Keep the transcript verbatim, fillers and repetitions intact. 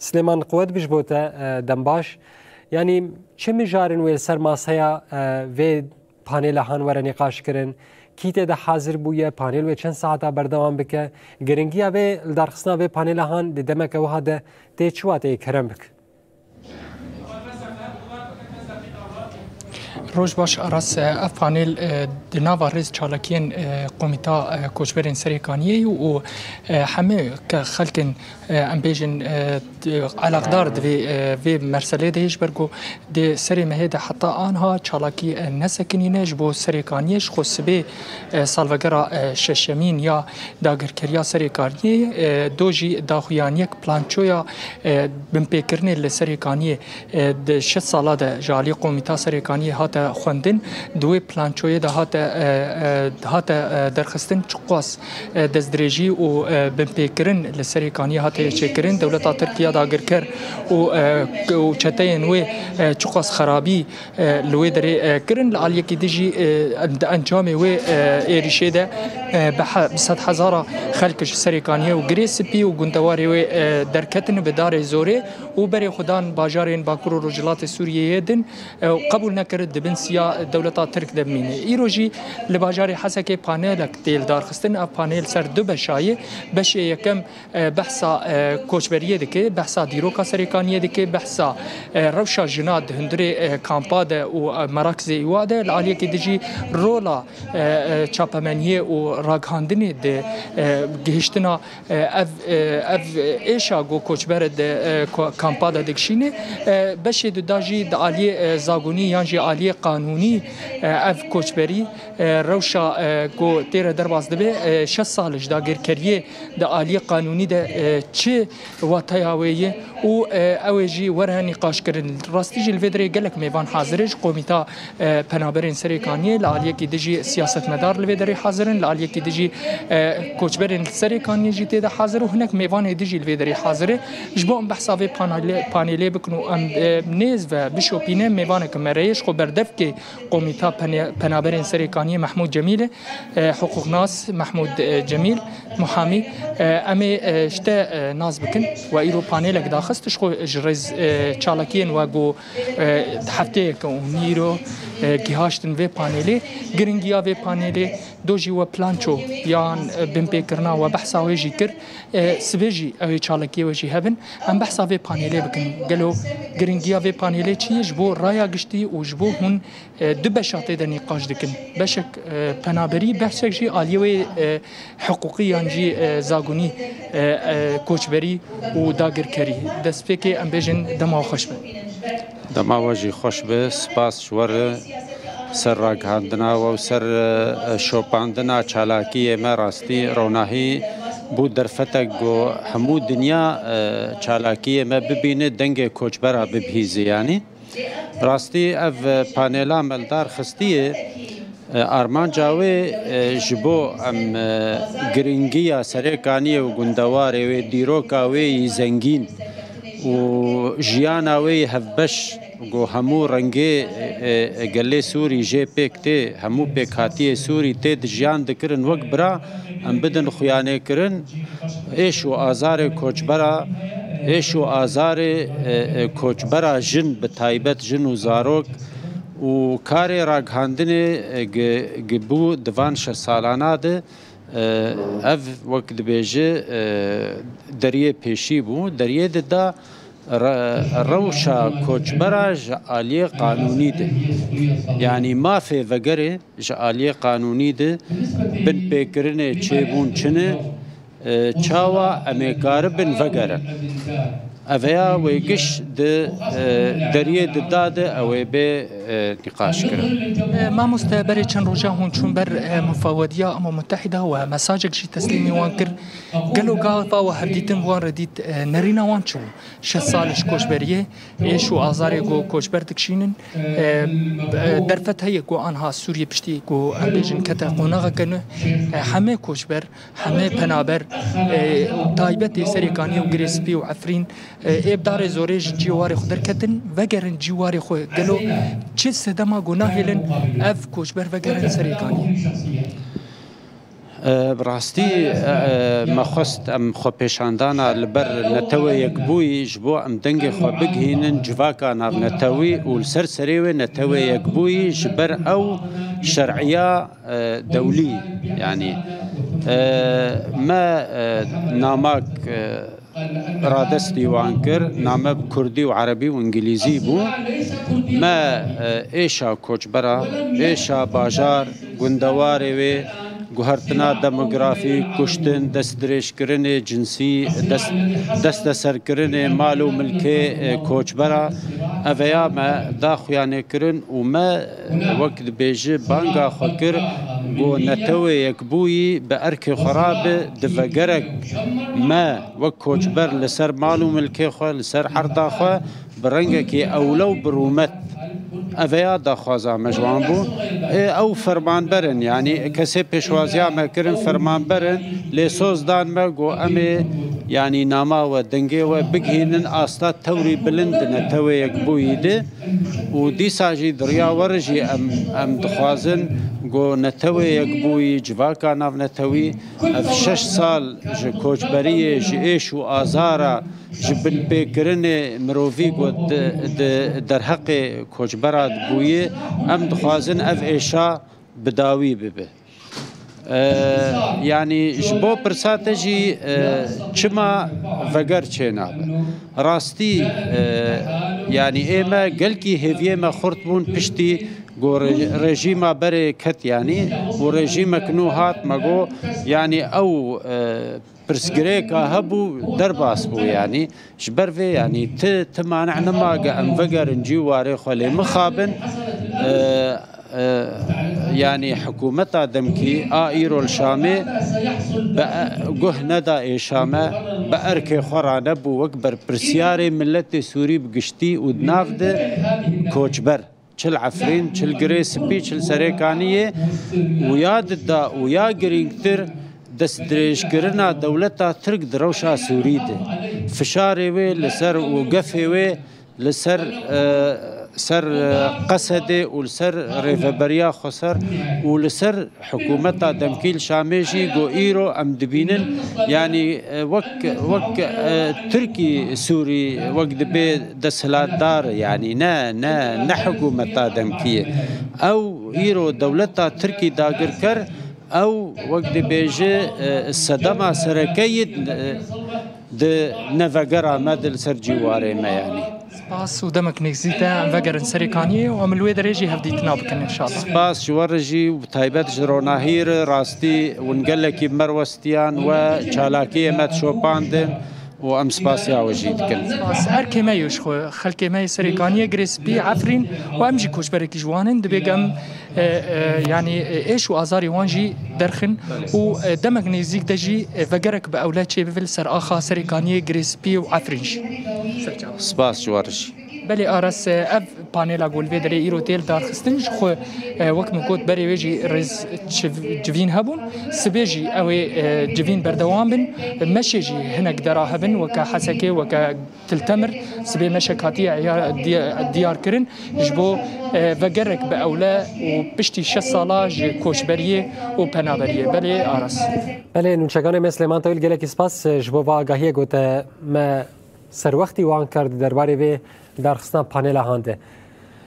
Silêman, qewet bi ji bo te, e, dem baş. Yanî çi mijarên wê li ser maseya, e, vê panêla han were nîqaş kirin? Kî tê de hazir bûye? Panêl wê çend saeta berdewam bike? Giringiya vê lidarxistina vê panêla han di demeke wiha de tê çi wateyê? Kerem bik. Roj baş Aras, ev panel, e, di nava rêz çalakiyên, e, Komîta, e, Koçberên Serê Kaniyê ye û, e, hemê ke xelkên, e, em bêjin, e, d-, elaqdar di vê, e, vê merselê de ye, ji ber ku di serê mehê de heta anha çalakî, e, nesekinîne ji bo Serê Kaniyê, ji xwe sibê, e, salvegera, e, şeşemîn ya dagirkeriya Serê Kaniyê, e, do jî daxuyaniyek plançoya, e, binpêkirinê li Serê Kaniyê, e, di şeş sala de ji alî Komîta Serê Kaniyê hate xwendin, di wê plançoyê de hate, e, e, hate, e, derxistin çiqas, e, destdirêjî û, e, binpêkirin li Serê Kaniyê hate çêkirin, dewleta Tirk ya dagirker û, e, û çeteyên wê, e, çiqas xerabî e, li wê derê, e, kirin. Li aliyekî din jî, e, di encamê wê, e, êrîşê de, e, bi he-, bi sedhezara xelk ji Serê Kaniyê û Girê Spî û gundewarê wê, e, derketin bi darê zorê û berê xwe dan bajarên Bakur û Rojhilatê Sûriyeyê din, e, û qebûl nekirin di bin siya dewleta Tirk de bimîne. Îro jî li bajarê Hesekê panelek tê lidarxistin. Ev panel ser du beşa ye. Beşê yekem e, behsa, e, koçberiyê dike, behsa dîroka Serê Kaniyê dike, behsa, e, rewşa jina di hundirê, e, kampa de û, e, merakzê îwa de, li aliyekî din jî rola, e, e, çapemeniyê û ragihandinê di, e, gihiştina, e, ev, e, ev êşa ku koçber di, e, ko-, kampa de dikişîne. E, beşê duda jî di aliyê, e, zagonî yan jî aliyê qanûnî, e, ev koçberî, e, rewşa, e, ku tê re derbas dibe, e, şeş sal ji dagirkeriyê di aliyê qanûnî de, e, çi wateya wê ye û, e, ew ê jî were nîqaşkirin. Rastî jî li vê derê gelek mêvan hazir e ji Komîta, e, Penaberên Serê Kaniyê, li aliyekî din jî siyasetmedar li vê derê hazir in, li aliyekî din jî, e, koçberên Serê Kaniyê jî tê de hazir û hinek mêvanê din jî li vê derê hazir e. Ji bo em behsa vê panelê, panelê bikin û em, e, nêz ve bişopîne, mêvanek me re ye ji xwe berdevkê Komîta Pene-, Penaberên Serê Kaniyê Mehmûd Cemîl e, e, hiqûqnas Mehmûd, e, Cemîl, muhamî, e, em ê, e, ji te, e, nas bikin. We îro panelek daxist, ji xwe ji rêz, e, çalakiyên we ku, e, hefteyek û nîro, e, gihaştin vê panelê. Giringiya vê panelê, do jî we planço yan, e, binpêkirina we behsa wê jî kir. E, sibê jî ew ê çalakiyê we jî hebin. Em behsa vê panelê bikin. Gelo giringiya vê panelê çi ye ji bo raya giştî û ji bo hûn, e, du beşa tê de nîqaş dikin. Beşek, e, penaberî, beşek jî aliyê wê, e, hiqûqî yan jî, e, zagonî, e, e, koçberî û dagirkerî. Destpêkê em bêjin dema we xweş be. Dema we jî xweş be. Spas ji we re ser ragihandina we û ser, e, şopandina çalakiyê me. Rastî ronahî bû derfetek ku hemû dinya, e, çalakiyê me bibîne, dengê koçbera bibihîze yanî. Rastî ev, e, panela me li dar xistiye, e, armanca wê, e, ji bo em, e, giringiya Serê Kaniyê û gundewarê wê, dîroka wê yî zengîn û jiyana wê yî hevbeş, ku hemû rengê, e, e, gelê Sûrî jê pêk tê, hemû pêkhatiyê Sûrî tê de jiyan dikirin wek bira, em bidin xuyanêkirin. Êş û azarê koçbera, êş û azarê, e, e, koçbera jin, bi taybet jin û zarok û karê ragihandinê, e, gi-, gibû di van şeş salana de, e, ev wek dibêje, e, deriyê pêşî bû. Deriyê dida re-, rewşa koçbera ji aliyê qanûnî de. Yanî mafê vegerê ji aliyê qanûnî de binpêkirinê çêbûn çi ne, e, çawa em ê karibin vegerin. Ev ya wê giş di, e, deriyê dida de ew ê bê, e, nîqaş kirin. E, mamoste, berê çend roja hûn çûn ber, e, mufewediya Umam Mutehîda û mesajek jî teslîmî wan kir. Gelo gava we hevdîtin bi wan re dît, e, nerîna wan çi bû? Şeş sal ji koçberiyê, êş û azarê ku koçber dikişînin, e, e, derfet heye ku anha Sûriyê piştî ku em bêjin kete qonaxeke nû, e, hemê koçber, hemê penaber, e, taybetê Serê Kaniyê û Girê Spî û Efrîn, e, ê bi darê zorê ji cî warê xwe derketin, vegerin cî warê xwe. Gelo çi sedema ku nahêlin ev koçber vegerin Serê Kaniyê? E, bi rastî, e, me xwest em xwepêşandana li ber Netewê Yekbûyî ji bo em dengê xwe bigihînin civaka navnetewî û li ser serê wê Netewê Yekbûyî ji ber ew şer'iya, e, dewlî, yanî, e, me, e, namak, e, radestî wan kir, name bi kurdî û erebî û îngilîzî bû. Me, e, êşa koçbera, êşa bajar, gundewarê wê, guhertina demografî, kuştin, destdirêjkirinê cinsî, dest, desteserkirinê mal û milkê, e, koçbera, eveya me da xuyanê kirin û me, wek dibêje, banga xwe kir, got, Netewê Yekbûyî bi erkê xwe rabe, di vegerek me wek koçber li ser mal û milkê xwe, li ser erda xwe bi rengekî ewle û bi rûmet. Eveya daxwaza me ji wan bû. Ê, ew fermanber in, yanî kesê pêşwaziya me kirin fermanber in, lê soz dan me, got, em ê, yanî nama we, dengê we bigihînin asta tewrî bilind di Netewê Yekbûyî de. Û dîsa jî di riya we re jî em, em dixwazin, got, Netewê Yekbûyî, civaka navnetewî, ev şeş sal ji koçberiyê, ji êş û azara, ji binpêkirinê mirovî ku di, di derheqê koçbera bûye, em dixwazin ev êşa bi dawî bibe. E, yanî ji bo pirsa te jî, e, çima veger çênabe? Rastî, e, yanî ê me gelkî hêviyê me xurt bûn piştî ku re-, rejîma berê ket, yanî û rejîmek nû hat, me got, yanî ew, e, pirsgirêka hebû derbas bû, yanî ji ber vê, yanî ti, ti mane nema ge em vegerin cî û warê xwe lê mixabin, e, e, yanî hikûmeta demkî a îro li Şamê bi, e, guh neda êşa me, bi erkê xwe ranebû wek berpirsiyarê miletê Sûrî bi giştî û di nav de koçber. Çil Efrîn, çil Girê Spî, çil Serêkaniyê û ya dida û ya girîngtir destdirêjkirina dewleta Tirk di rewşa Sûrî de. Fişarê wê li ser û gefê wê li ser, e, ser, e, Qesedê û li ser Rêveberiya Xweser û li ser hikûmeta demkî li Şamê jî ku îro em dibînin, yanî, e, wek, wek, e, Tirkî Sûrî wek dibê desthilatdar, yanî ne, ne, ne hikûmeta demkî ye. Ew îro dewleta Tirkî dagirker, ew wek dibêje, e, sedema sereke yê, e, di nevegera me de li ser cîwarê me, yanî. Spas û demek nêzîk de em vegerin Serêkaniyê û em li wê derê jî hevdîtina bikin, înşallah. Spas ji we re jî û bi taybet ji Ronahî re, rastî hûn gelekî bi me re westiyan, we çalakiyê me dişopandin û em spasiya we jî dikin. Spas. Erkê me yê ji xwe, xelkê me yê Serêkaniyê, Girê Spî, Efrîn û em jî koçberekî ji wan in. Divê em, e, e, yanî, e, êş û azarê wan jî derxin û, e, demek nêzîk de jî, e, vegerek bi ewle çêbibe li ser axa Serêkaniyê, Girê Spî û Efrîn jî. Spas ji we re jî. Belê Aras, e, ev panela ku li vê derê îro tê lidarxistin ji xwe, e, wek min got berê wê jî rêz çiv-, civîn hebûn. Sibê jî ew ê, e, civîn berdewam bin. Meşê jî hinek dera hebin weke Hesekê, weke Til Temir. Sibê meşek hatiye eya-, diya-, diyar kirin ji bo, e, vegerek bi ewle û piştî şeş sala ji koçberiyê û penaberiyê. Belê Aras. Belê, nûçeganê me Silêman Tewil, gelekî spas, e, ji bo va agahiyê ku te me serwextî wan kar di derbarê vê darxistina panela han de.